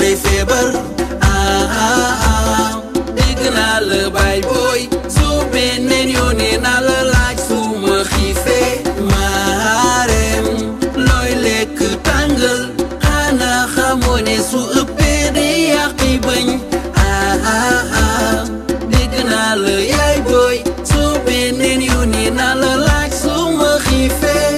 lay feebar dégg naa la baay booy su beneen yoone naa la laaj su ma xiifee maareem looy lekk tàngal xanaa xamoo ne su ëppee day yàqi bañ dégg naa la yaay booy su beneen yoone naa la laaj su ma xiifee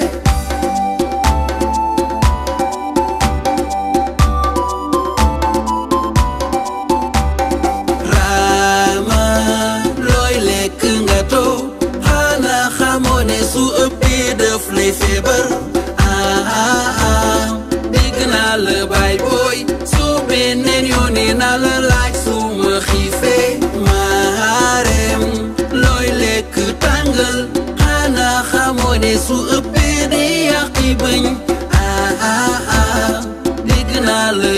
su ëppee daf lay feebar dégg naa la baay booy su beneen yoone naa la laaj su ma xiifee maareem looy lekk tàngal xanaa xamoo ne su ëppee day yàqi bañ dégg naa la